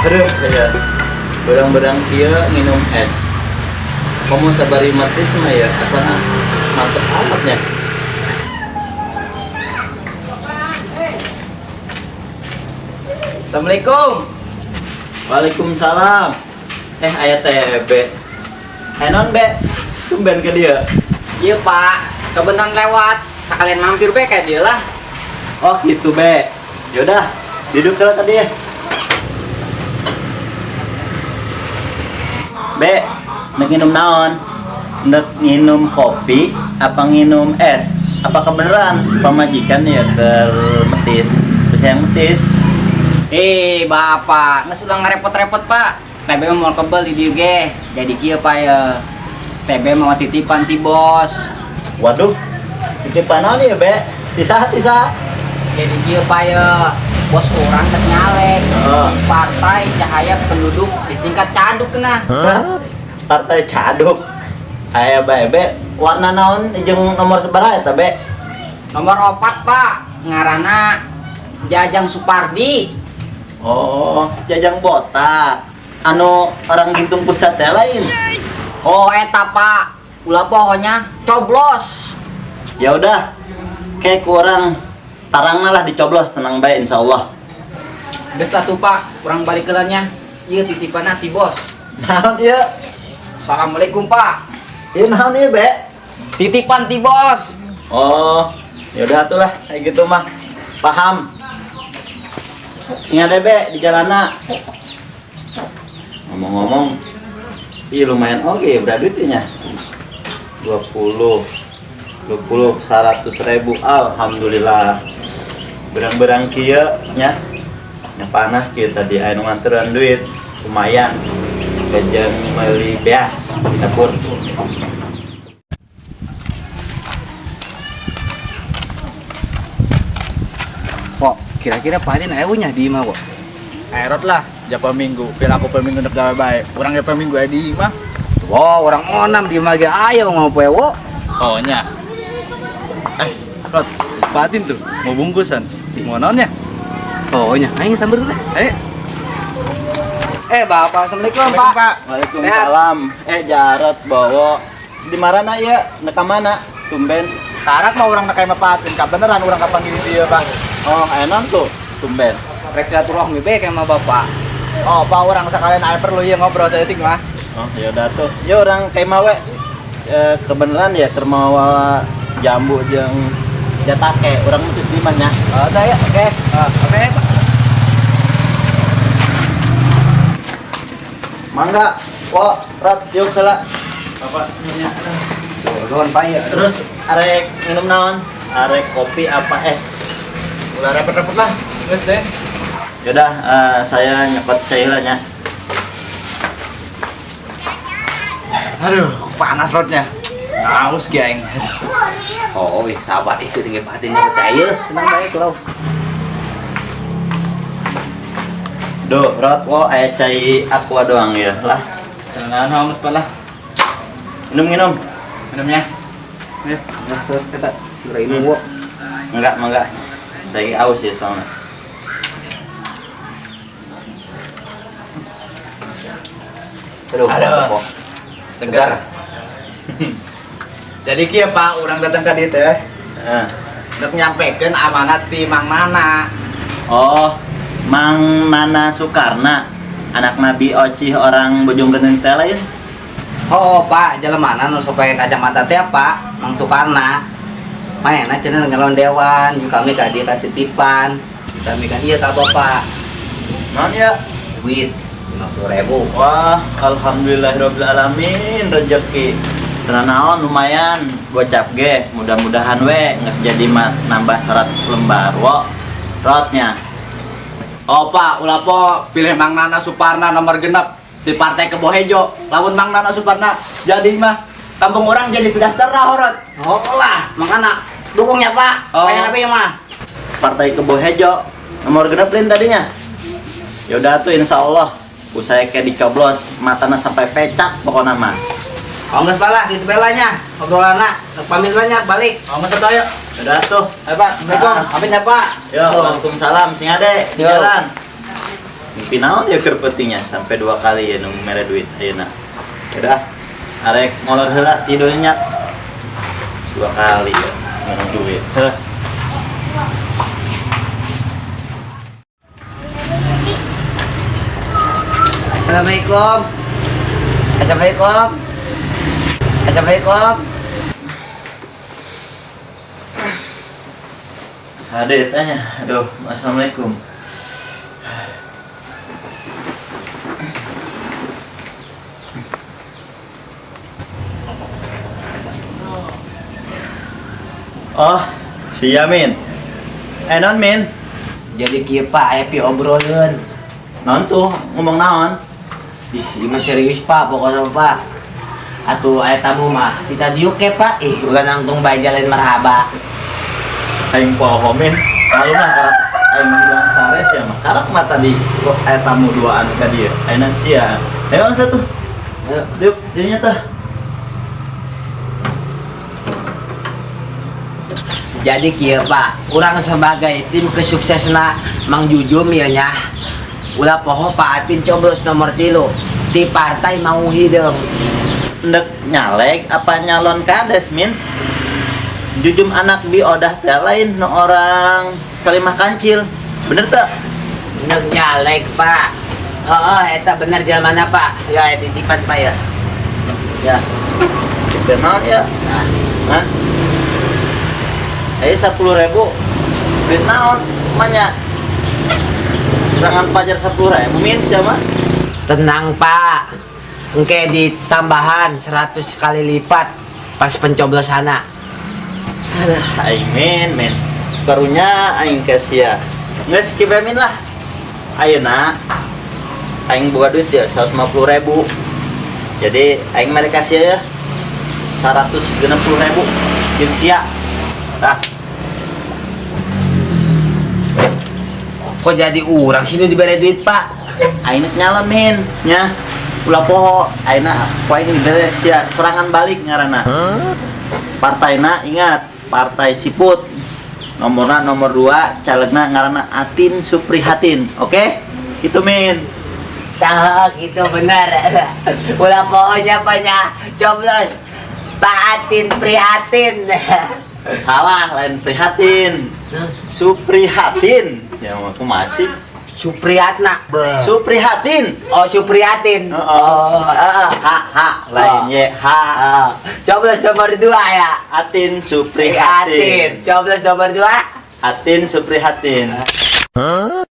Aduh, ya. Berang-berang kieu nginum es. Komo sabari matis mah ya, asana mantep amatnya. Assalamualaikum. Waalaikumsalam. Aya TB. Non be, tumben ke dia. Iya Pak, kebetulan lewat. Sekalian mampir be kayak dia lah. Oh gitu be. Yaudah, duduk lah tadi ya. Be, nek nginum naon? Nek nginum kopi apa nginum es? Apa kebenaran pamajikan ya termetis? Bisa yang metis? Bapak, nggak sudah ngerepot-repot Pak. TB mau kebel di dieu ge. Jadi kieu Pak ya. TB mau titipan ti bos. Waduh, titipan naon ya be? Tisa tisa. Jadi kieu Pak ya. Bos orang tek nyalek Heeh. di Partai Cahaya Penduduk disingkat Caduk nah. Hah? Partai Caduk. Aya bae be, warna naon jeung nomor sabaraha eta be? Nomor 4 Pak, ngarana Jajang Supardi. Oh, Jajang Botak. Anu orang Gintung Pusat ya lain. Oh eta Pak, ulah pokoknya coblos. Ya udah, kayak kurang tarangna lah dicoblos, tenang bae insyaallah. Geus atuh Pak, kurang balik ke nya. Ieu titipanna ti bos. Naon ieu? Assalamualaikum Pak. Ieu naon ieu be? Titipan ti bos. Oh, ya udah atuh lah kayak gitu mah. Paham. Sing ada be di jalana. Ngomong-ngomong, iya lumayan oke berapa duitnya? 20 20 100 ribu, alhamdulillah. Berang-berang kieu nya. Nya panas kieu tadi aya nu nganteran duit, lumayan. Gajian meuli beas di dapur. Kok kira-kira Pak Adin aya nya di imah kok? Erot lah, japa minggu, pira aku pe minggu nek gawe bae. Urang ge pe minggu aya di imah. Wow, orang onam di imah ge aya mau poe wo. Oh nya. Rot, Pak Adin tuh mau bungkusan. Mau naonnya? Oh nya, aing sambar dulu. Bapak, Assalamualaikum, Pak. Pak. Waalaikumsalam. Jarot bawa. Di marana ya? Nek ka mana? Tumben. Tarak mah urang nek ka imah Pak Adin, kabeneran urang kapanggil dia, Pak. Oh, enak tuh. Tumben. Rek silaturahmi be kayak sama Bapak. Oh, Pak urang sekalian aya perlu ieu ngobrol saeutik mah. Oh, ya udah tuh. Ya orang kayak mawe kebeneran ya keur mawa jambu jeung jatake. Urang mutus di imah nya. Oh, dah ya. Oke. Ah, oke, Pak. Mangga. Wo, rat yuk heula. Bapak semuanya. Nuhun Pak ya. Terus arek minum naon? Arek kopi apa es? Ulah repot-repot lah. Geus deh. Yaudah, saya nyepet cai heula nya. Aduh, panas rotnya. Haus geng. Oh, ih, sahabat itu tinggi Pak Adin percaya. Tenang bae kalau. Duh, rot wo aya cai aqua doang ya lah. Tenang haus lah. Minum minum. Minumnya. Ya. Ngasur eta geura inum wo. Enggak, enggak. Saya aus ya soalnya. Aduh, Aduh. Wo. Segar. Jadi kieu Pak, urang datang ka dieu teh. Eh. Nek nyampekeun amanat ti Mang Nana. Oh, Mang Nana Soekarna, anak Nabi Ocih orang Bojonggede teh lain. Oh, Pak, jalan mana nu sok pakai kacamata teh Pak? Mang Soekarna. Manehna cenah ngalon dewan, jeung kami ka dieu ka titipan. Kami kan ieu ka Bapak. Naon ya? Duit 50.000. Wah, alhamdulillahirabbil alamin rezeki. Tenan naon lumayan gocap ge, mudah-mudahan we geus jadi nambah 100 lembar wo. Rotnya. Oh Pak, ulah po pilih Mang Nana Suparna nomor genep di Partai Kebo Hejo. Lamun Mang Nana Suparna jadi mah kampung orang jadi sejahtera horot. Oh lah, makana dukungnya Pak. Oh. Pengen apa ya mah? Partai Kebo Hejo nomor genep lin tadinya. Ya udah tuh insyaallah usai kayak dicoblos matana sampai pecak pokoknya mah. Oh geus balah gitu belanya obrolanna pamit lah nya balik. Oh, geus atuh ayo. Udah tuh. Ayo Pak, Assalamualaikum. Pamit ya Pak. Yo, waalaikumsalam sing ade di Yo. jalan. Mimpi naon ya keur peutingnya sampai 2 kali ya nu mere duit ayeuna. Udah, arek ngolor heula tidurnya. 2 kali ya mere duit. Heh. Assalamualaikum. Assalamualaikum. Assalamualaikum. Sade tanya. Aduh, assalamualaikum. Oh, si Yamin. Non Min. Jadi kieu Pak, aya pi obroleun. Non tuh ngomong naon? Ih, ieu mah serius Pak, pokoknya Pak. Atuh aya tamu mah, kita diuk ke Pak. Ih, ulah nangtung bae jalan marhaba. Aing poho Min. Malu mah karena aing bilang sare sia mah. Karak mah tadi kok aya tamu duaan ka dieu. Ayeuna sia. Ayo satu. Ayo. Diuk jadinya tah. Jadi kieu Pak, urang sebagai tim kesuksesna Mang Jujum ya nya. Ulah poho Pak Atin coblos nomor 3 di partai Mau Hideung. Ndek nyaleg apa nyalon kades Min? Jujum anak bi odah teh lain nu orang Salimah Kancil. Bener tak? Ndek nyaleg Pak. Heeh, eta bener jalan mana Pak? Ya titipan Pak ya. Ya. Bener ya. Nah. Hah? 10.000 duit naon manya serangan pajar 10.000 Min siapa? Tenang Pak, engke ditambahan 100 kali lipat pas pencoblosan. Aduh, aing min karunya aing ka sia. Geus kieu min lah. Ayeuna aing boga duit ya 150.000. Jadi aing mere ka sia ya 160.000 jeung sia. Tah. Kok jadi urang sini dibere duit Pak? Aing nek nyalon Min nya. Ulah poho ayeuna ku aing dibere sia serangan balik ngaranna. Partaina ingat, Partai Siput. Nomorna nomor 2, calegna ngaranna Atin Suprihatin. Oke? Gitu Min. Tah gitu bener. Ulah pohonya Pak nya. Coblos Pak Atin Prihatin. Salah, lain prihatin. Suprihatin. Ya aku masih Supriyatna. Suprihatin. Oh, Suprihatin. Oh, oh, heeh. H H lain Y H. Coblos nomor 2 ya. Atin Suprihatin. Coblos nomor 2. Atin Suprihatin. Huh?